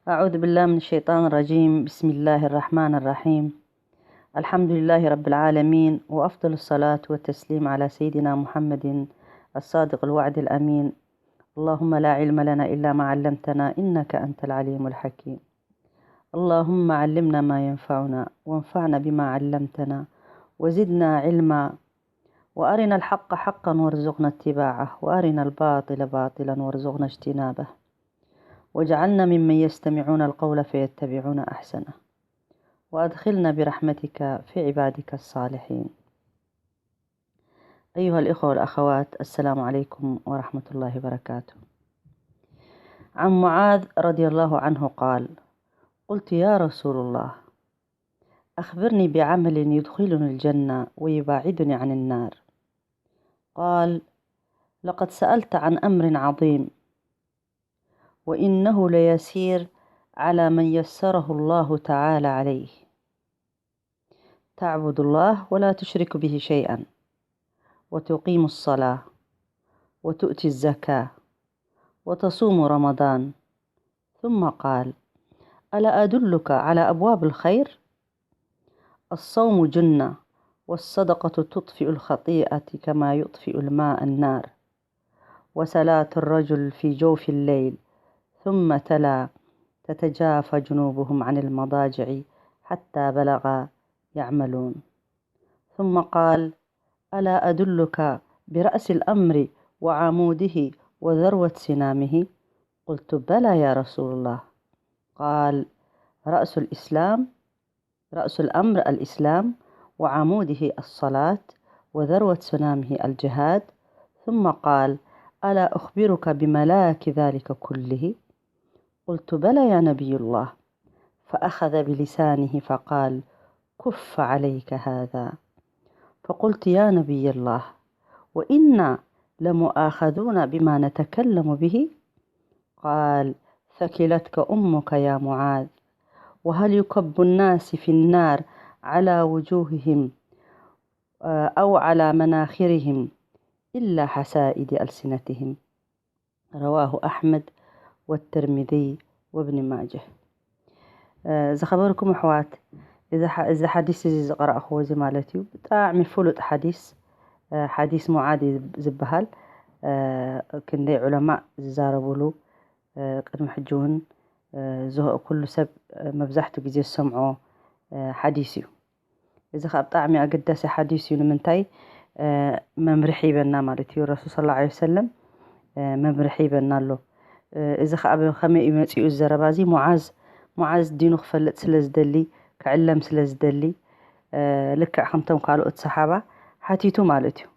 أعوذ بالله من الشيطان الرجيم. بسم الله الرحمن الرحيم. الحمد لله رب العالمين، وأفضل الصلاة والتسليم على سيدنا محمد الصادق الوعد الأمين. اللهم لا علم لنا إلا ما علمتنا، إنك أنت العليم الحكيم. اللهم علمنا ما ينفعنا، وانفعنا بما علمتنا، وزدنا علما، وأرنا الحق حقا وارزقنا اتباعه، وأرنا الباطل باطلا وارزقنا اجتنابه، واجعلنا ممن يستمعون القول فيتبعون أحسنه، وأدخلنا برحمتك في عبادك الصالحين. أيها الإخوة والأخوات، السلام عليكم ورحمة الله وبركاته. عن معاذ رضي الله عنه قال: قلت: يا رسول الله، أخبرني بعمل يدخلني الجنة ويباعدني عن النار. قال: لقد سألت عن أمر عظيم، وإنه ليسير على من يسره الله تعالى عليه. تعبد الله ولا تشرك به شيئا، وتقيم الصلاة، وتؤتي الزكاة، وتصوم رمضان. ثم قال: ألا أدلك على أبواب الخير؟ الصوم جنة، والصدقة تطفئ الخطيئة كما يطفئ الماء النار، وصلاة الرجل في جوف الليل. ثم تلا: تتجافى جنوبهم عن المضاجع حتى بلغ يعملون. ثم قال: ألا أدلك برأس الأمر وعموده وذروة سنامه؟ قلت: بلى يا رسول الله. قال: رأس الإسلام، رأس الأمر الإسلام، وعموده الصلاة، وذروة سنامه الجهاد. ثم قال: ألا أخبرك بملاك ذلك كله؟ قلت: بلى يا نبي الله. فأخذ بلسانه فقال: كف عليك هذا. فقلت: يا نبي الله، وإنا لمؤاخذون بما نتكلم به؟ قال: ثكلتك أمك يا معاذ، وهل يكب الناس في النار على وجوههم، آه، أو على مناخرهم إلا حسائد ألسنتهم؟ رواه أحمد والترمذي وابن ماجه. ዝኸበርኩም ኣሕዋት፣ እዚ ሓዲስ እዚ ዝቐረእኽዎ እዚ ማለት እዩ፣ ብጣዕሚ ፍሉጥ ሓዲስ፣ ሓዲስ ሙዓዝ እዩ ዝበሃል። ክንደይ ዑለማእ ዝዛረብሉ፣ ቅድሚ ሕጂ እውን ኩሉ ሰብ መብዛሕትኡ ግዜ ዝሰምዖ ሓዲስ እዩ። እዚ ከዓ ብጣዕሚ ኣገዳሲ ሓዲስ እዩ። ንምንታይ? መምርሒ ይበና ማለት እዩ። ረሱል ሰለላሁ ዐለይሂ ወሰለም መምርሒ ይበና ኣሎ። እዚ ከዓ ብኸመይ እዩ መፂኡ? እዚ ዘረባ እዚ ሙዓዝ ሙዓዝ ዲኑ ክፈልጥ ስለ ዝደሊ፣ ክዕለም ስለ ዝደሊ፣ ልክዕ ከምቶም ካልኦት ሰሓባ ሓቲቱ ማለት እዩ።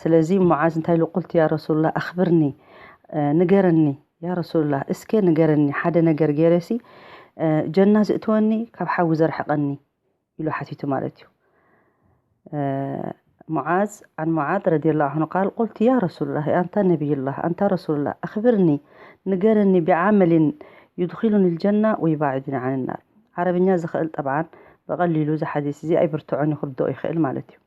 ስለዚ ሙዓዝ እንታይ ኢሉ? ቁልቱ ያ ረሱሉላህ ኣኽብርኒ፣ ንገረኒ፣ ያ ረሱሉላህ እስከ ንገረኒ ሓደ ነገር ገይረሲ ጀና ዝእትወኒ ካብ ሓዊ ዘርሕቐኒ ኢሉ ሓቲቱ ማለት እዩ። ሙዓዝ عن معاذ رضي الله عنه قال: قلت يا رسول الله، أنت نبي الله، أنت رسول الله، أخبرني، ንገረኒ بعمل يدخلني الجنة ويباعدني عن النار። ዓረብኛ ዝኽእል ጠብዓን ብቐሊሉ እዚ ሓዲስ እዚ ኣይብርትዖን እዩ ክርድኦ ይኽእል ማለት እዩ።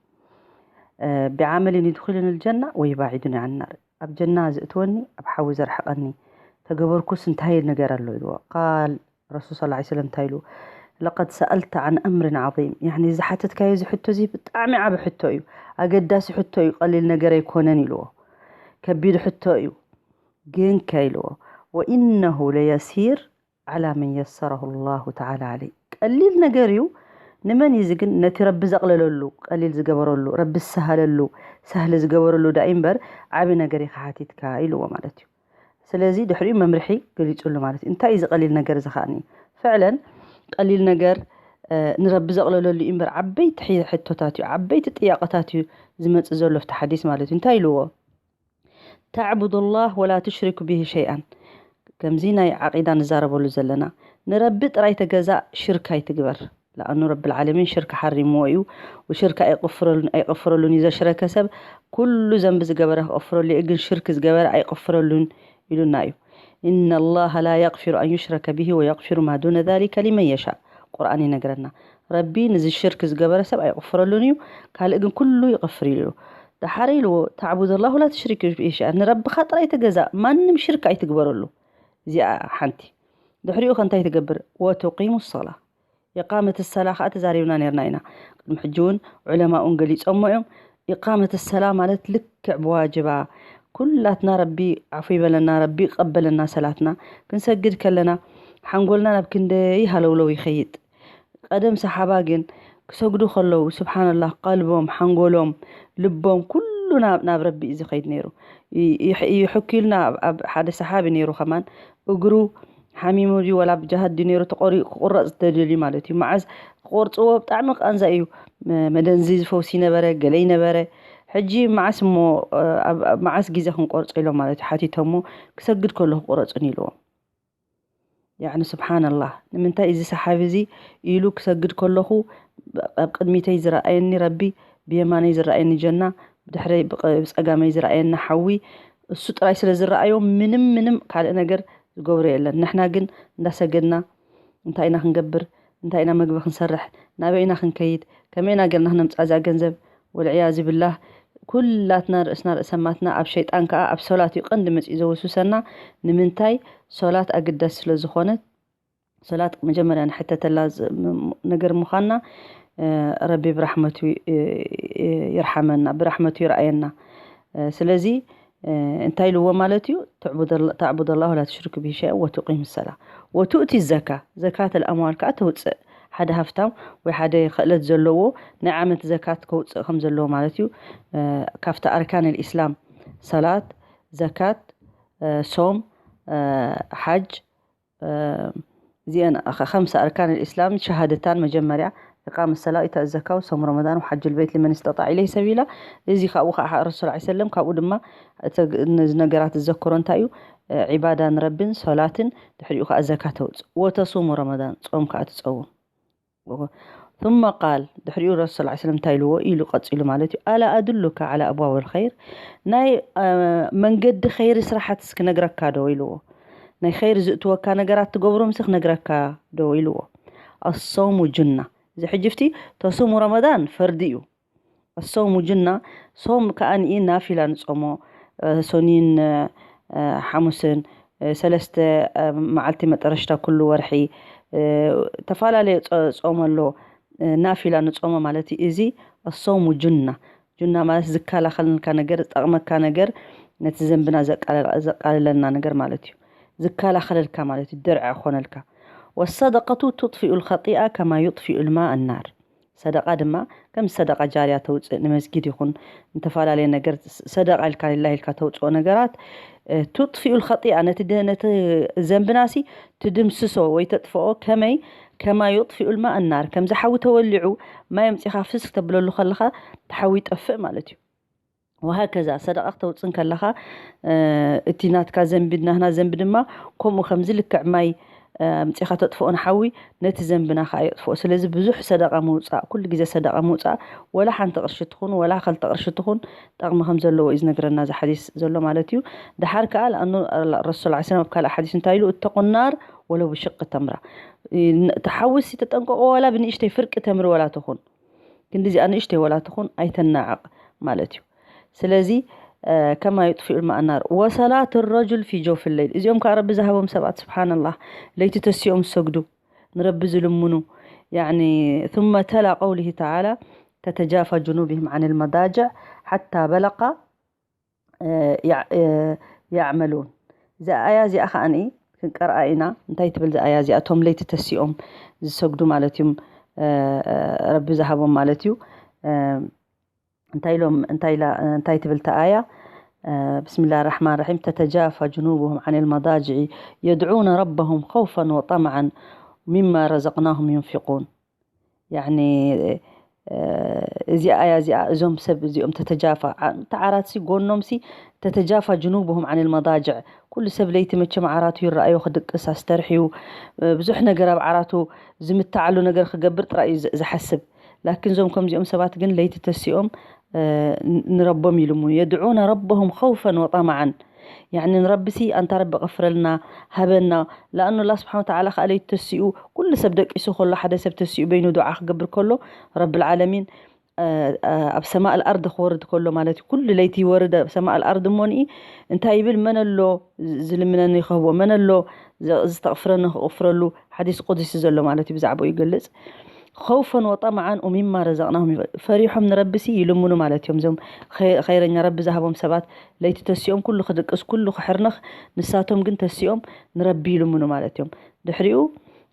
بعمل يدخلني الجنة ويباعدني عن النار، ኣብ ጀና ዝእትወኒ ኣብ ሓዊ ዘርሕቐኒ ተገበርኩስ እንታይ ነገር ኣሎ ኢልዎ። ቃል ረሱል ሰለላሁ ዐለይሂ ወሰለም እንታይ ኢሉ? لقد سألت عن أمر عظيم، ያኒ ዝሓተትካዮ እዚ ሕቶ እዚ ብጣዕሚ ዓቢ ሕቶ እዩ፣ ኣገዳሲ ሕቶ እዩ፣ ቀሊል ነገር ኣይኮነን ኢልዎ። ከቢድ ሕቶ እዩ ግን ከ ኢልዎ وإنه ليسير على من يسره الله تعالى عليه። ቀሊል ነገር እዩ። ንመን እዩ እዚ ግን? ነቲ ረቢ ዘቕለለሉ፣ ቀሊል ዝገበረሉ፣ ረቢ ዝሰሃለሉ፣ ሳህሊ ዝገበረሉ ዳኢ እምበር ዓቢ ነገር ኢኻ ሓቲትካ ኢልዎ ማለት እዩ። ስለዚ ድሕሪኡ መምርሒ ገሊጹሉ ማለት እዩ። እንታይ እዩ እዚ ቀሊል ነገር እዚ ከኣኒ? ፍዕለን ቀሊል ነገር ንረቢ ዘቕለለሉ እዩ እምበር ዓበይቲ ሕቶታት እዩ፣ ዓበይቲ ጥያቐታት እዩ ዝመጽእ ዘሎ ኣብቲ ሓዲስ ማለት እዩ። እንታይ ኢልዎ? تعبد الله ولا تشرك به شيئا። ከምዚ ናይ ዓቂዳ ንዛረበሉ ዘለና፣ ንረቢ ጥራይ ተገዛእ፣ ሽርክ ኣይትግበር። ለኣኑ ረብል ዓለሚን ሽርክ ሓሪምዎ እዩ። ሽርክ ኣይቕፍረሉን ኣይቕፍረሉን እዩ። ዘሽረከ ሰብ ኩሉ ዘንቢ ዝገበረ ክቕፍረሉ እዩ፣ ግን ሽርክ ዝገበረ ኣይቕፍረሉን ኢሉና እዩ። إن الله لا يغفر أن يشرك به ويغفر ما دون ذلك لمن يشاء። ቁርኣን ይነግረና። ረቢ ንዚ ሽርክ ዝገበረ ሰብ ኣይቕፍረሉን እዩ፣ ካልእ ግን ኩሉ ይቕፍር ኢሉ። ደሓረ ኢልዎ تعبد الله ولا تشرك به شيئا፣ ንረብኻ ጥራይ ተገዛእ፣ ማንም ሽርክ ኣይትግበረሉ። እዚኣ ሓንቲ። ድሕሪኡ ከ እንታይ ትገብር? ወቱቂሙ ሰላ። ኢቃመት ሰላ ከዓ ተዛሪብና ነርና ኢና። ቅድሚ ሕጂ እውን ዑለማኡን ገሊጾሞ እዮም። ኢቃመት ሰላ ማለት ልክዕ ብዋጅባ ኩላትና ረቢ ዓፉ ይበለና፣ ረቢ ይቀበለና ሰላትና። ክንሰግድ ከለና ሓንጎልና ናብ ክንደይ ሃለውለው ይኸይድ። ቀደም ሰሓባ ግን ክሰግዱ ከለዉ ስብሓንላህ ቀልቦም፣ ሓንጎሎም፣ ልቦም ኩሉ ናብ ረቢ እዩ ዝኸይድ ነይሩ። ይሕኪልና ኣብ ሓደ ሰሓቢ ነይሩ ከማን እግሩ ሓሚሙ ድዩ ወላ ብጃሃድ ድዩ ነይሩ ተቆሪኡ ክቁረፅ ተደልዩ ማለት እዩ። መዓዝ ክቆርፅዎ ብጣዕሚ ቃንዛ እዩ። መደንዚ ዝፈውሲ ነበረ ገለይ ነበረ። ሕጂ መዓስ እሞ መዓስ ግዜ ክንቆርፆ ኢሎም ማለት እዩ ሓቲቶሞ። ክሰግድ ከሎ ክቁረፁን ኢልዎም። ያዕኒ ስብሓንላህ ንምንታይ እዚ ሰሓቢ እዚ ኢሉ ክሰግድ ከለኹ ኣብ ቅድሚተይ ዝረኣየኒ ረቢ፣ ብየማነይ ዝረኣየኒ ጀና፣ ብድሕረይ ብፀጋመይ ዝረኣየኒ ሓዊ፣ እሱ ጥራይ ስለ ዝረኣዮ ምንም ምንም ካልእ ነገር ዝገብሮ የለን። ንሕና ግን እንዳሰገድና እንታይ ኢና ክንገብር? እንታይ ኢና መግቢ ክንሰርሕ? ናበይ ኢና ክንከይድ? ከመይ ኢና ጌርና ክነምፅኣ እዛ ገንዘብ? ወልዕያዙ ብላህ ኩላትና ርእስና ርእሰማትና ኣብ ሸይጣን ከዓ ኣብ ሶላት እዩ ቀንዲ መፂኡ ዘወስውሰና። ንምንታይ? ሶላት ኣግዳስ ስለ ዝኾነት ሶላት መጀመርያ ንሕተተላ ነገር ምዃንና ረቢ ብራሕመቱ ይርሓመና፣ ብራሕመቱ ይርኣየና። ስለዚ እንታይ ኢልዎ ማለት እዩ? ተዕቡድ ኣላህ ወላ ትሽርክ ብሂ ሸይኣን ወቱቂም ሰላ ወቱእቲ ዘካ፣ ዘካት ኣልኣምዋል ከዓ ተውፅእ። ሓደ ሃፍታም ወይ ሓደ ክእለት ዘለዎ ናይ ዓመት ዘካት ከውፅእ ከም ዘለዎ ማለት እዩ። ካብቲ ኣርካን ልኢስላም ሰላት፣ ዘካት፣ ሶም፣ ሓጅ፣ እዚአን ከምሳ ኣርካን ልኢስላም ሸሃደታን መጀመርያ እቃም ሰላ ኢታ ዘካ ወሶም ረመዳን ወሓጅ ልበይት ሊመን ስተጣዕ ኢለይ ሰቢላ። እዚ ካብኡ ከዓ ረሱል ዓ ሰለም ካብኡ ድማ ነዚ ነገራት ዝዘክሮ እንታይ እዩ? ዒባዳ ንረብን ሶላትን ድሕሪኡ ከዓ ዘካ ተውፅእ ወተሱሙ ረመዳን ጾም ከዓ ትፀውም። ثم قال ድሕሪኡ ረሱል ዓ ሰለም እንታይ ኢልዎ ኢሉ ቀፂሉ ማለት እዩ። ኣላ ኣድሉካ ዓላ ኣብዋብ ልኸይር ናይ መንገዲ ኸይሪ ስራሓት እስኪ ነግረካ ዶ ኢልዎ። ናይ ኸይር ዝእትወካ ነገራት ትገብሮም ሲ ክነግረካ ዶ ኢልዎ። ኣሰውሙ ጁና። እዚ ሕጂ ፍቲ ተሱሙ ረመዳን ፈርዲ እዩ። ኣሰውሙ ጁና። ሶም ከኣ ንኢ ናፊላ ንጾሞ። ሰኒን ሓሙስን ሰለስተ መዓልቲ መጠረሽታ ኩሉ ወርሒ ተፈላለየ ጾም ኣሎ። ናፊላ ንጾሞ ማለት እዩ። እዚ ኣሰውሙ ጁና። ጁና ማለት ዝከላኸለልካ ነገር፣ ዝጠቕመካ ነገር፣ ነቲ ዘንብና ዘቃልለና ነገር ማለት እዩ። ዝከላኸለልካ ማለት እዩ። ድርዐ ክኾነልካ። ወሰደቀቱ ቱጥፊኡ ልኸጢኣ ከማ ዩጥፊኡ ልማ ኣናር። ሰደቃ ድማ ከም ሰደቃ ጃርያ ተውፅእ ንመስጊድ ይኹን ንተፈላለየ ነገር ሰደቃ ኢልካ ሊላሂ ኢልካ ተውፅኦ ነገራት ቱጥፊኡ ልኸጢኣ ነቲ ዘንብናሲ ትድምስሶ ወይ ተጥፍኦ። ከመይ? ከማ ዩጥፊኡ ልማ ኣናር ከምዚ ሓዊ ተወሊዑ ማይ ኣምፂኻ ፍስክ ተብለሉ ከለኻ ተሓዊ ይጠፍእ ማለት እዩ። ወሃከዛ ሰደቃ ክተውፅእ ከለኻ እቲ ናትካ ዘንቢ ናህና ዘንቢ ድማ ከምኡ ከምዚ ልክዕ ማይ ኣምፂኻ ተጥፍኦ ንሓዊ ነቲ ዘንብና ከዓ የጥፍኦ። ስለዚ ብዙሕ ሰደቃ ምውፃእ ኩሉ ግዜ ሰደቃ ምውፃእ ወላ ሓንቲ ቅርሺ ትኹን ወላ ክልተ ቅርሺ ትኹን ጠቕሚ ከም ዘለዎ እዩ ዝነግረና እዚ ሓዲስ ዘሎ ማለት እዩ። ድሓር ከዓ ለኣኑ ረሱል ዓ ሰለም ኣብ ካልእ ሓዲስ እንታይ ኢሉ እተቁ ናር ወለው ብሽቅ ተምራ። እቲ ሓዊሲ ተጠንቀቆ ወላ ብንእሽተይ ፍርቂ ተምሪ ወላ ትኹን ክንዲ እዚኣ ንእሽተይ ወላ ትኹን ኣይተናዕቕ ማለት እዩ። ስለዚ ከማ ዩጥፊኡ ልማእናር ወሰላት ረጁል ፊ ጆፍ ለይል እዚኦም ከዓ ረቢ ዝሃቦም ሰባት ስብሓንላህ ለይቲ ተሲኦም ዝሰግዱ ንረቢ ዝልምኑ ያኒ ثم تلا قوله تعالى تتجافى جنوبهم عن المضاجع حتى بلغ ያዕመሉን። እዛ ኣያ እዚኣ ከዓኒ ክንቀርኣ ኢና። እንታይ ትብል እዛ ኣያ እዚኣ? እቶም ለይቲ ተሲኦም ዝሰግዱ ማለት እዮም። ረቢ ዝሃቦም ማለት እዩ። እንታይ ኢሎም እንታይ ኢላ እንታይ ትብል እታ ኣያ? ብስሚላህ ራሕማን ራሒም ተተጃፋ ጅኑቡሁም ዓን ልመዳጅዒ የድዑነ ረበሁም ኸውፈን ወጠምዓን ሚማ ረዘቅናሁም ዩንፊቁን። ያኒ እዚኣ እያ እዚኣ እዞም ሰብ እዚኦም ተተጃፋ እታ ዓራት ሲ ጎኖም ሲ ተተጃፋ ጅኑብሁም ዓን ልመዳጅዕ ኩሉ ሰብ ለይቲ መቸም ዓራቱ ይረኣዮ ክድቅስ ኣስተርሕዩ ብዙሕ ነገር ኣብ ዓራቱ ዝምተዓሉ ነገር ክገብር ጥራይ እዩ ዝሓስብ። ላኪን እዞም ከምዚኦም ሰባት ግን ለይቲ ተሲኦም ንረቦም ይልምኑ የድዑነ ረበሁም ኸውፈን ወጠማዓን ያኒ ንረቢ ሲ ኣንታ ረቢ ቀፍረልና ሃበና። ለኣኑ ኣላ ስብሓን ወተዓላ ከዓ ለይቲ ተሲኡ ኩሉ ሰብ ደቂሱ ከሎ ሓደ ሰብ ተሲኡ በይኑ ዱዓ ክገብር ከሎ ረቢ ልዓለሚን ኣብ ሰማእ ኣርድ ክወርድ ከሎ ማለት እዩ። ኩሉ ለይቲ ይወርድ ኣብ ሰማእ ኣርድ እሞኒ እንታይ ይብል? መን ኣሎ ዝልምነኒ ይኸህቦ? መን ኣሎ ዝተቕፍረኒ ክቕፍረሉ? ሓዲስ ቁድሲ ዘሎ ማለት እዩ። ብዛዕባኡ ይገልጽ። ኸውፈን ወጠማዓን ኡሚማ ረዘቕናሁም፣ ፈሪሖም ንረብሲ ይልምኑ ማለት እዮም። እዞም ኸይረኛ ረቢ ዝሃቦም ሰባት ለይቲ ተሲኦም ኩሉ ክድቅስ ኩሉ ክሕርነኽ፣ ንሳቶም ግን ተሲኦም ንረቢ ይልምኑ ማለት እዮም። ድሕሪኡ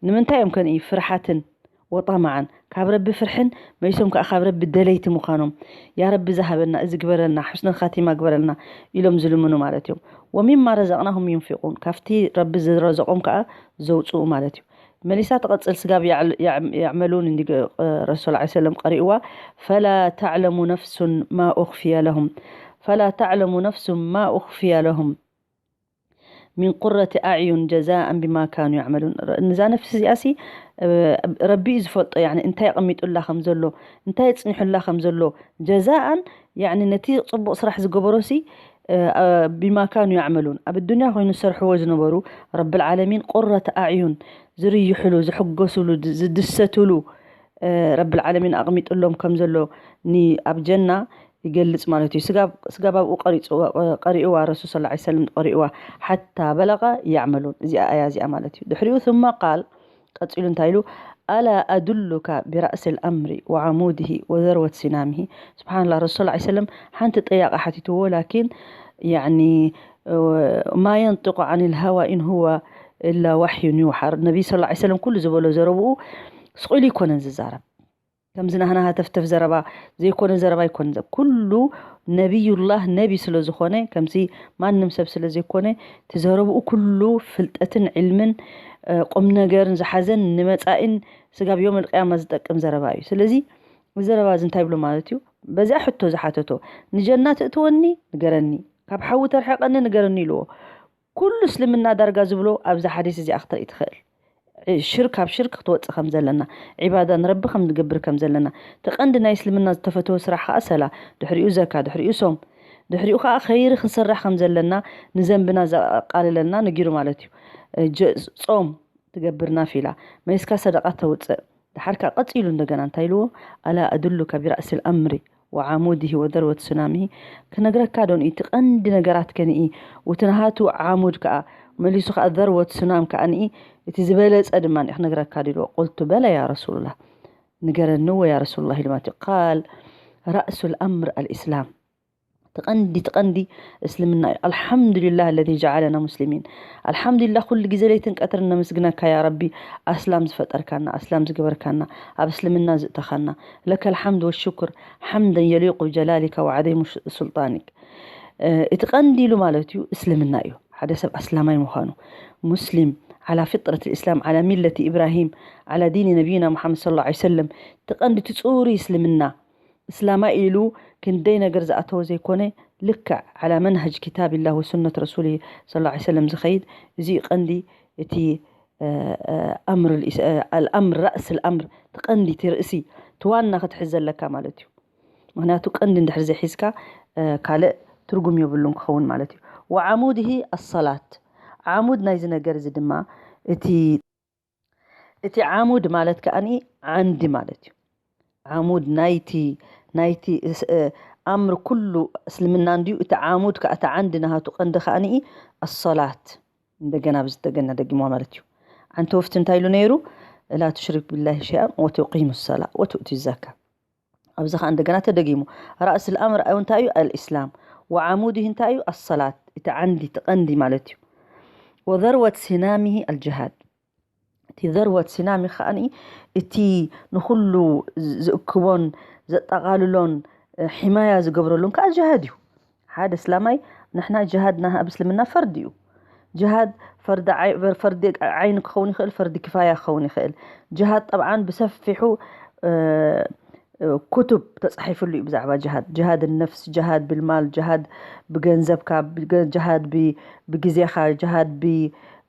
ንምንታይ እዮም ከንኢ ፍርሓትን ወጣማዓን ካብ ረቢ ፍርሕን መይሶም ከዓ ካብ ረቢ ደለይቲ ምዃኖም፣ ያ ረቢ ዝሃበና እዚ ግበረልና፣ ሕስነ ካቲማ ግበረልና ኢሎም ዝልምኑ ማለት እዮም። ወሚማ ረዘቕናሁም ዩንፊቁን፣ ካብቲ ረቢ ዝረዘቆም ከዓ ዘውፅኡ ማለት እዩ። መሊሳ ትቐፅል ስጋብ ያዕመሉን እንዲ ረሱል ላ ሰለም ቀሪእዋ፣ ፈላ ተዕለሙ ነፍሱን ማ ኡኽፍየ ለሁም ፈላ ተዕለሙ ነፍሱን ማ ኡኽፍየ ለሁም ሚን ቁረቲ ኣዕዩን ጀዛእን ቢማ ካኑ ያዕመሉን። ንዛ ነፍሲ እዚኣሲ ረቢ እዩ ዝፈልጦ፣ ያኒ እንታይ ኣቐሚጡላ ከም ዘሎ፣ እንታይ ኣጽኒሑላ ከም ዘሎ፣ ጀዛኣን ያኒ ነቲ ጽቡቕ ስራሕ ዝገበሮሲ ቢማ ካኑ ያዕመሉን፣ ኣብ ኣዱንያ ኮይኑ ዝሰርሕዎ ዝነበሩ ረብል ዓለሚን ቁረተ ኣዕዩን ዝርይሕሉ ዝሕጎስሉ ዝድሰትሉ ረብል ዓለሚን ኣቕሚጥሎም ከም ዘሎ ኒ ኣብ ጀና ይገልጽ ማለት እዩ። ስጋብ ኣብኡ ቀሪእዋ ረሱል ስ ሰለም ቀሪእዋ ሓታ በለቐ ያዕመሉን እዚኣ ኣያ እዚኣ ማለት እዩ። ድሕሪኡ ثم قال ቀጺሉ እንታይ ኢሉ ኣላ ኣዱሉካ ብራእሲ ልኣምሪ ወዓሙድሂ ወዘርወት ሲናምሂ። ስብሓንላ ረሱል ላ ሰለም ሓንቲ ጠያቂ ሓቲትዎ ላኪን ያኒ ማ የንጥቁ ዓን ልሃዋ ኢን ሁወ ኢላ ዋሕዩን ይውሓር። ነቢይ ስ ሰለም ኩሉ ዝበሎ ዘረብኡ ስቑኢሉ ይኮነን ዝዛረብ። ከምዚ ናህና ሃተፍተፍ ዘረባ ዘይኮነ ዘረባ ኣይኮነ ኩሉ ነቢዩላህ ነቢ ስለ ዝኾነ ከምዚ ማንም ሰብ ስለ ዘይኮነ እቲ ዘረብኡ ኩሉ ፍልጠትን ዕልምን ቁም ነገርን ዝሓዘን ንመፃኢን ስጋብ ዮም ልቅያማ ዝጠቅም ዘረባ እዩ። ስለዚ እዚ ዘረባ እዚ እንታይ ብሎ ማለት እዩ? በዚኣ ሕቶ ዝሓተቶ ንጀና ትእትወኒ ንገረኒ፣ ካብ ሓዊ ተርሕቀኒ ንገረኒ ኢልዎ። ኩሉ እስልምና ዳርጋ ዝብሎ ኣብዛ ሓዲስ እዚኣ ክትርኢ ትኽእል። ሽርክ ኣብ ሽርክ ክትወፅእ ከም ዘለና፣ ዒባዳ ንረቢ ከም ንገብር ከም ዘለና፣ እቲ ቀንዲ ናይ እስልምና ዝተፈተወ ስራሕ ከዓ ሰላ፣ ድሕሪኡ ዘካ፣ ድሕሪኡ ሶም፣ ድሕሪኡ ከዓ ኸይሪ ክንሰርሕ ከም ዘለና፣ ንዘንብና ዘቃልለልና ነጊሩ ማለት እዩ። ጾም ትገብር ናፊላ፣ መይስካ ሰደቃ ተውፅእ። ድሓር ከዓ ቀፂሉ እንደገና እንታይ ኢልዎ? ኣላ ኣዱሉካ ቢራእሲ ልኣምሪ ወዓሙድሂ ወዘርወት ሱናምሂ። ክነግረካ ዶ ንኢ እቲ ቀንዲ ነገራት ከንኢ፣ እቲ ናሃቱ ዓሙድ ከዓ መሊሱ ከዓ ዘርወት ሱናም ከዓ ንኢ እቲ ዝበለፀ ድማ ንኢ ክነግረካ ዶ ኢልዎ። ቁልቱ በለ ያ ረሱሉላ፣ ንገረኒ እወ ያ ረሱሉላ ኢሉ ማለት እዩ። ቃል ራእሱ ልኣምር ኣልእስላም፣ ትቐንዲ ትቐንዲ እስልምና እዩ። ኣልሓምዱሊላህ ለዚ ጀዓለና ሙስሊሚን። ኣልሓምዱሊላህ ኩሉ ግዜ ለይትን ቀትርን ነመስግነካ ያ ረቢ፣ ኣስላም ዝፈጠርካና፣ ኣስላም ዝገበርካና፣ ኣብ እስልምና ዝእተኻና። ለከ ልሓምድ ወሽኩር ሓምደን የሊቁ ብጀላሊካ ወዓዘይሙ ሱልጣኒክ። እቲ ቀንዲ ኢሉ ማለት እዩ እስልምና እዩ። ሓደ ሰብ ኣስላማይ ምዃኑ ሙስሊም ዓላ ፊጥረት ልእስላም ዓላ ሚለት ኢብራሂም ዓላ ዲኒ ነቢይና ሙሓመድ ሰለላሁ ዐለይሂ ወሰለም። እቲ ቀንዲ እቲ ፅሩይ እስልምና እስላማይ ኢሉ ክንደይ ነገር ዝኣተወ ዘይኮነ ልክዕ ዓላ መንሃጅ ኪታቢላህ ወሱነት ረሱሊ ሰለላሁ ዐለይሂ ወሰለም ዝኸይድ። እዚ እዩ ቀንዲ እቲ ኣምር ኣልኣምር ራእስ ኣልኣምር እቲ ቀንዲ እቲ ርእሲ እቲ ዋና ክትሕዝ ዘለካ ማለት እዩ። ምክንያቱ ቀንዲ እንድሕር ዘይሒዝካ ካልእ ትርጉም የብሉን ክኸውን ማለት እዩ። ወዓሙድሂ ኣሰላት ዓሙድ ናይዚ ነገር እዚ ድማ እቲ እቲ ዓሙድ ማለት ከኣኒ ዓንዲ ማለት እዩ። ዓሙድ ናይቲ ናይቲ ኣምር ኩሉ እስልምና እንድዩ። እቲ ዓሙድ ከዓ እቲ ዓንዲ ናሃቱ ቀንዲ ከኣኒ ኣሰላት። እንደገና ብዝተገና ደጊሞ ማለት እዩ። ዓንተ ወፍቲ እንታይ ኢሉ ነይሩ? ላ ትሽሪክ ቢላሂ ሸይኣን ወቱቂሙ ሰላ ወቱእቲ ዘካ። ኣብዚ ከዓ እንደገና ተደጊሙ ራእስ ልኣምር እንታይ እዩ? ኣልእስላም። ወዓሙድሂ እንታይ እዩ? ኣሰላት። እቲ ዓንዲ እቲ ቀንዲ ማለት እዩ። ወዘርወት ሲናሚሂ ኣልጅሃድ። እቲ ዘርወት ሲናሚ ከዓኒ እቲ ንኹሉ ዝእክቦን ዘጠቓልሎን ሒማያ ዝገብረሉን ከዓ ጅሃድ እዩ። ሓደ እስላማይ ንሕና ጅሃድና ኣብ እስልምና ፈርዲ እዩ። ጅሃድ ፈርዲ ዓይን ክኸውን ይኽእል፣ ፈርዲ ክፋያ ክኸውን ይኽእል። ጅሃድ ጠብዓን ብሰፊሑ ኩቱብ ተፃሒፍሉ እዩ ብዛዕባ ጅሃድ። ጅሃድ ነፍስ፣ ጅሃድ ብልማል፣ ጅሃድ ብገንዘብካ፣ ጅሃድ ብግዜኻ፣ ጅሃድ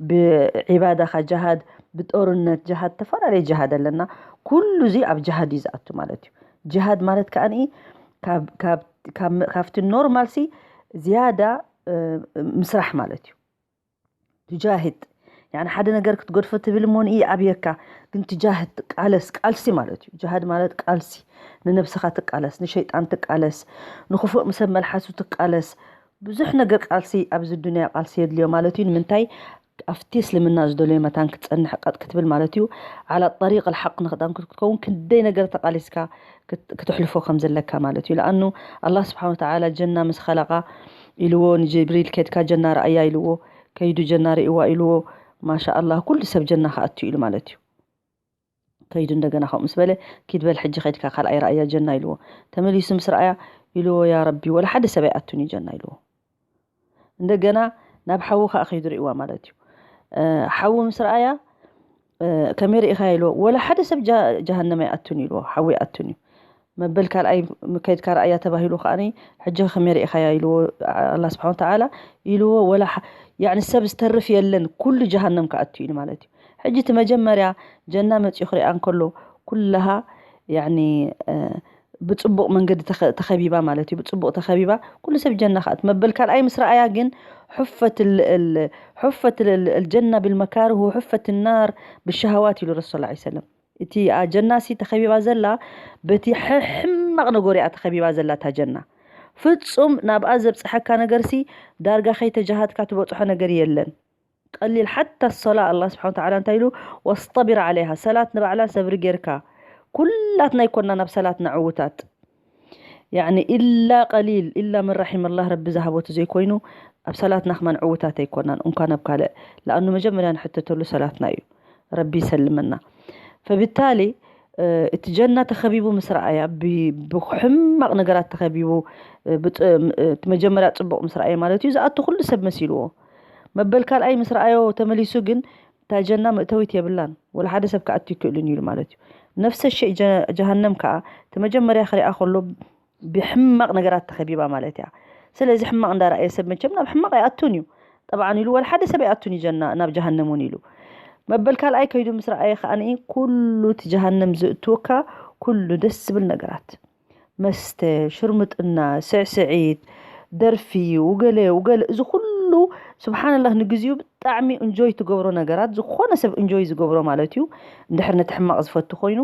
ብዒባዳኻ፣ ጅሃድ ብጦርነት፣ ጅሃድ ተፈላለየ ጅሃድ ኣለና። ኩሉ እዚ ኣብ ጅሃድ እዩ ዝኣቱ ማለት እዩ። ጅሃድ ማለት ከዓ ካብቲ ኖርማልሲ ዝያዳ ምስራሕ ማለት እዩ። ትጃሂድ ያኒ ሓደ ነገር ክትገድፎ ትብል እሞ ንእይ ኣብየካ። ግን ትጃህድ ትቃለስ፣ ቃልሲ ማለት እዩ። ጅሃድ ማለት ቃልሲ። ንነብስኻ ትቃለስ፣ ንሸይጣን ትቃለስ፣ ንክፉእ ሰብ መልሓሱ ትቃለስ። ብዙሕ ነገር ቃልሲ ኣብዚ ዱንያ ቃልሲ የድልዮ ማለት እዩ። ንምንታይ ኣብቲ እስልምና ዝደለዮ መታን ክትጸንሕ ቀጥ ክትብል ማለት እዩ። ዓላ ጠሪቅ ልሓቅ ንክዳን ክትከውን ክንደይ ነገር ተቃሊስካ ክትሕልፎ ከም ዘለካ ማለት እዩ። ለኣኑ ኣላህ ስብሓን ወተዓላ ጀና ምስ ኸለቃ ኢልዎ ንጅብሪል ከድካ ጀና ረኣያ ኢልዎ ከይዱ ጀና ርእዋ ኢልዎ። ማሻ ኣላህ ኩሉ ሰብ ጀና ክኣቱ ኢሉ ማለት እዩ። ከይዱ እንደገና ከምኡ ምስ በለ ኪድ በል ሕጂ ከድካ ካልኣይ ረኣያ ጀና ኢልዎ። ተመሊሱ ምስ ረኣያ ኢልዎ ያ ረቢ ወላ ሓደ ሰብ ኣይኣቱን እዩ ጀና ኢልዎ። እንደገና ናብ ሓዊ ከዓ ከይዱ ርእዋ ማለት እዩ። ሓዊ ምስ ረኣያ ከመይ ርኢኻ ኢልዎ። ወላ ሓደ ሰብ ጀሃነም ኣይኣቱን ኢልዎ፣ ሓዊ ኣይኣቱን እዩ። መበል ካልኣይ ከይድካ ረኣያ ተባሂሉ ከዓኒ ሕጂ ከመይ ርኢኻያ ኢልዎ ኣላ ስብሓን ተዓላ ኢልዎ። ወላ ያኒ ሰብ ዝተርፍ የለን፣ ኩሉ ጀሃነም ክኣቱ ኢሉ ማለት እዩ። ሕጂ እቲ መጀመርያ ጀና መፂኡ ክሪኣ እንከሎ ኩላሃ ያኒ ብፅቡቕ መንገዲ ተኸቢባ ማለት እዩ። ብፅቡቕ ተኸቢባ ኩሉ ሰብ ጀና ከኣት መበል ካልኣይ ምስ ረኣያ ግን حفت الجنة بالمكاره وحفت النار بالشهوات ኢሉ ረሱል ላ ሰለም። እቲ ጀና ሲ ተኸቢባ ዘላ በቲ ሕማቕ ነገር እያ ተኸቢባ ዘላ እታ ጀና። ፍጹም ናብኣ ዘብፅሐካ ነገር ሲ ዳርጋ ከይተጃሃድካ ትበፅሖ ነገር የለን። ቀሊል ሓታ ሰላ ኣላ ስብሓን ተዓላ እንታይ ኢሉ ወስጠቢር ዓለይሃ ሰላት ንባዕላ ሰብሪ ጌርካ ኩላትና ይኮና ናብ ሰላት ንዕውታት ያኒ ኢላ ቀሊል ኢላ ምን ራሒም ኣላህ ረቢ ዝሃቦ ተዘይኮይኑ ኣብ ሰላትና ከማን ዕውታት ኣይኮናን እንኳን ኣብ ካልእ ለኣኑ መጀመርያ ንሕተተሉ ሰላትና እዩ። ረቢ ይሰልመና። ፈብታሊ እቲ ጀና ተኸቢቡ ምስ ረኣያ ብሕማቕ ነገራት ተኸቢቡ እቲ መጀመርያ ፅቡቕ ምስ ረኣየ ማለት እዩ ዝኣቱ ኩሉ ሰብ መሲልዎ። መበል ካልኣይ ምስ ረኣዮ ተመሊሱ ግን እታ ጀና መእተዊት የብላን ወላ ሓደ ሰብ ክኣቱ ይክእልን ኢሉ ማለት እዩ። ነፍሰ ሸይ ጀሃነም ከዓ እቲ መጀመርያ ክሪኣ ከሎ ብሕማቕ ነገራት ተኸቢባ ማለት እያ። ስለዚ ሕማቕ እንዳረኣየ ሰብ መቸም ናብ ሕማቕ ኣይኣቱን እዩ። ጠብዓን ኢሉ ወላ ሓደ ሰብ ኣይኣቱን እዩ ጀና ናብ ጀሃነም እውን ኢሉ። መበል ካልኣይ ከይዱ ምስ ረኣየ ከዓ ኩሉ እቲ ጀሃነም ዝእትወካ ኩሉ ደስ ዝብል ነገራት መስተ፣ ሽርምጥና፣ ስዕስዒት፣ ደርፊ፣ ውገለ ውገለ እዚ ኩሉ ስብሓንላህ ንግዚኡ ብጣዕሚ እንጆይ ትገብሮ ነገራት ዝኾነ ሰብ እንጆይ ዝገብሮ ማለት እዩ። እንድሕር ነቲ ሕማቕ ዝፈቱ ኮይኑ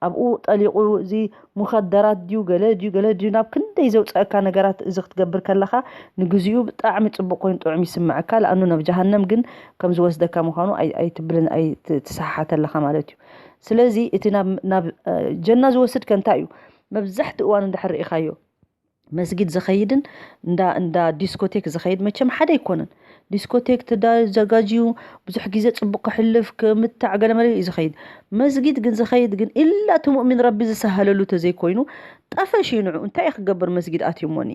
ኣብኡ ጠሊቑ እዚ ሙኸደራት ድዩ ገለ ድዩ ገለ ድዩ ናብ ክንደይ ዘውፀአካ ነገራት እዚ ክትገብር ከለኻ ንግዚኡ ብጣዕሚ ፅቡቕ ኮይኑ ጥዑም ይስምዐካ። ለኣኑ ናብ ጀሃነም ግን ከም ዝወስደካ ምዃኑ ኣይትብልን ኣይትሰሓሓተለኻ ማለት እዩ። ስለዚ እቲ ናብ ጀና ዝወስድ ከ እንታይ እዩ? መብዛሕቲ እዋን እንድሕር ርኢኻዮ መስጊድ ዝኸይድን እንዳ እንዳ ዲስኮቴክ ዝኸይድ መቸም ሓደ ኣይኮነን። ዲስኮቴክ ተዘጋጅዩ ብዙሕ ግዜ ፅቡቅ ክሕልፍ ክምታዕ ገለመለ እዩ ዝኸይድ። መስጊድ ግን ዝኸይድ ግን ኢላ እቲ ሙእሚን ረቢ ዝሰሃለሉ ተዘይኮይኑ ጠፈሽ እዩ ንዑ እንታይ እዩ ክገብር መስጊድ ኣትዩሞኒ።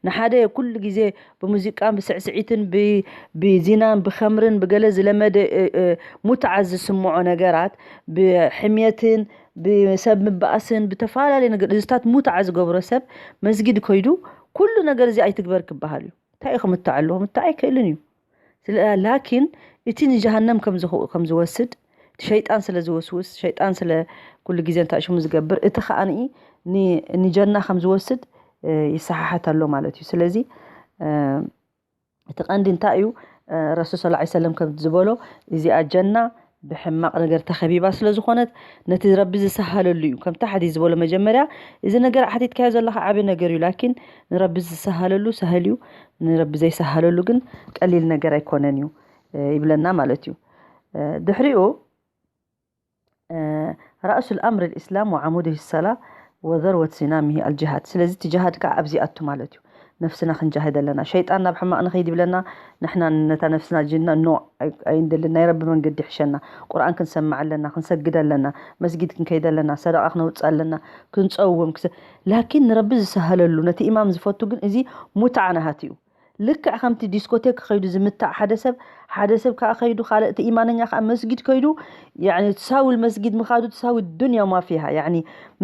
ንሓደ ኩሉ ግዜ ብሙዚቃን ብስዕስዒትን ብዚናን ብኸምርን ብገለ ዝለመደ ሙትዓ ዝስምዖ ነገራት ብሕምየትን ብሰብ ምባኣስን ብተፈላለዩ ነገር እዚታት ሙትዓ ዝገብሮ ሰብ መስጊድ ከይዱ ኩሉ ነገር እዚ ኣይትግበር ክበሃል እዩ። እንታይ እዩ ክምታዕ ኣለዎ? ምታዕ ኣይክእልን እዩ። ላኪን እቲ ንጀሃነም ከም ዝወስድ እቲ ሸይጣን ስለ ዝወስውስ ሸይጣን ስለ ኩሉ ግዜ እንታይ ሽሙ ዝገብር እቲ ከዓ ንጀና ከም ዝወስድ ይሰሓሓት ኣሎ ማለት እዩ። ስለዚ እቲ ቀንዲ እንታይ እዩ? ረሱል ስ ሰለም ከም ዝበሎ እዚኣ ጀና ብሕማቕ ነገር ተኸቢባ ስለ ዝኾነት ነቲ ረቢ ዝሰሃለሉ እዩ። ከምቲ ሓዲ ዝበሎ መጀመርያ እዚ ነገር ኣሕቲትካዮ ዘለካ ዓብ ነገር እዩ። ላኪን ንረቢ ዝሰሃለሉ ሰህል እዩ፣ ንረቢ ዘይሰሃለሉ ግን ቀሊል ነገር ኣይኮነን እዩ ይብለና ማለት እዩ። ድሕሪኡ ራእሱ ልኣምር ልእስላም ወዓሙድ ሰላ ወዘርወት ሲናሚሂ ኣልጅሃድ። ስለዚ እቲ ጅሃድ ከዓ ኣብዚ ኣቱ ማለት እዩ። ነፍስና ክንጃህድ ኣለና። ሸይጣን ናብ ሕማቕ ንኸይድ ይብለና፣ ንሕና ነታ ነፍስና ጅና ኖ ኣይንደልን። ናይ ረቢ መንገዲ ይሕሸና። ቁርኣን ክንሰምዕ ኣለና፣ ክንሰግድ ኣለና፣ መስጊድ ክንከይድ ኣለና፣ ሰደቃ ክነውፅእ ኣለና፣ ክንፀውም ክሰ ላኪን ንረቢ ዝሰሃለሉ ነቲ ኢማም ዝፈቱ ግን እዚ ሙትዓ ናሃት እዩ። ልክዕ ከምቲ ዲስኮቴክ ከይዱ ዝምታዕ ሓደ ሰብ ሓደ ሰብ ከዓ ከይዱ ካልእ እቲ ኢማነኛ ከዓ መስጊድ ከይዱ ያኒ ትሳዊ መስጊድ ምኻዱ ትሳዊ ዱንያ ማፊሃ ያኒ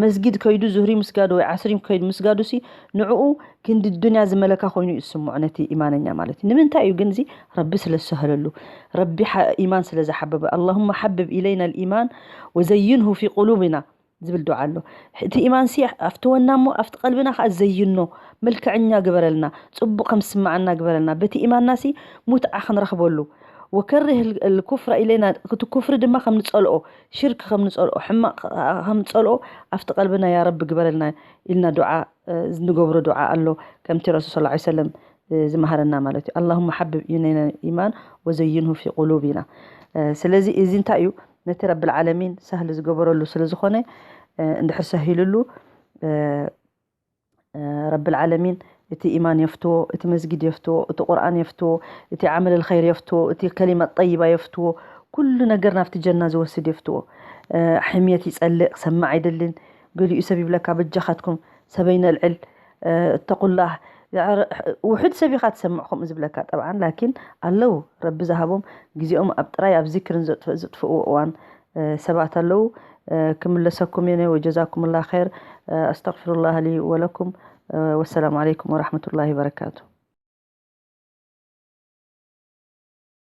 መስጊድ ከይዱ ዙህሪ ምስጋዱ ወይ ዓስሪ ከይዱ ምስጋዱ ሲ ንዕኡ ክንዲ ዱንያ ዝመለካ ኮይኑ እዩ ዝስምዖ ነቲ ኢማነኛ ማለት እዩ። ንምንታይ እዩ ግን እዚ ረቢ ስለ ዝሰህለሉ ረቢ ኢማን ስለ ዝሓበበ اللهم حبب إلينا الإيمان وزينه في قلوبنا ዝብል ዱዓ ኣሎ። እቲ ኢማን ሲ ኣፍትወና እሞ ኣብቲ ቀልብና ከዓ ዘይኖ መልክዐኛ ግበረልና፣ ፅቡቅ ከም ዝስማዓና ግበረልና። በቲ ኢማንና ሲ ሙትዓ ክንረክበሉ وكره الكفر إلينا، እቲ ኩፍሪ ድማ ከም ንጸልኦ፣ ሽርክ ከም ንጸልኦ፣ ሕማቕ ከም ንጸልኦ ኣብቲ ቀልብና ያ ረቢ ግበረልና ኢልና ዱዓ ንገብሮ ዱዓ ኣሎ። ከምቲ ረሱል صلى الله عليه وسلم ዝመሃረና ማለት እዩ። اللهم حبب إلينا الإيمان وزينه في قلوبنا። ስለዚ እዚ እንታይ እዩ? ነቲ ረብል ዓለሚን ሳህል ዝገበረሉ ስለ ዝኾነ፣ እንድሕር ሰሂሉሉ፣ ረብል ዓለሚን እቲ ኢማን የፍትዎ፣ እቲ መስጊድ የፍትዎ፣ እቲ ቁርኣን የፍትዎ፣ እቲ ዓመል ኸይር የፍትዎ፣ እቲ ከሊማ ጠይባ የፍትዎ። ኩሉ ነገር ናብቲ ጀና ዝወስድ የፍትዎ። ሕምየት ይጸልእ፣ ክሰምዕ ኣይደልን። ገሊኡ ሰብ ይብለካ በጃኻትኩም ሰበይ ነልዕል፣ እተቁላህ። ውሑድ ሰብ ኢኻ ትሰምዕ ከምኡ ዝብለካ ጠብዓን። ላኪን ኣለዉ፣ ረቢ ዝሃቦም ግዜኦም ኣብ ጥራይ ኣብ ዚክርን ዘጥፍእዎ እዋን ሰባት ኣለዉ። ክምለሰኩም እየ። وجزاكم الله خير. أستغفر الله لي ولكم. والسلام عليكم ورحمة الله وبركاته.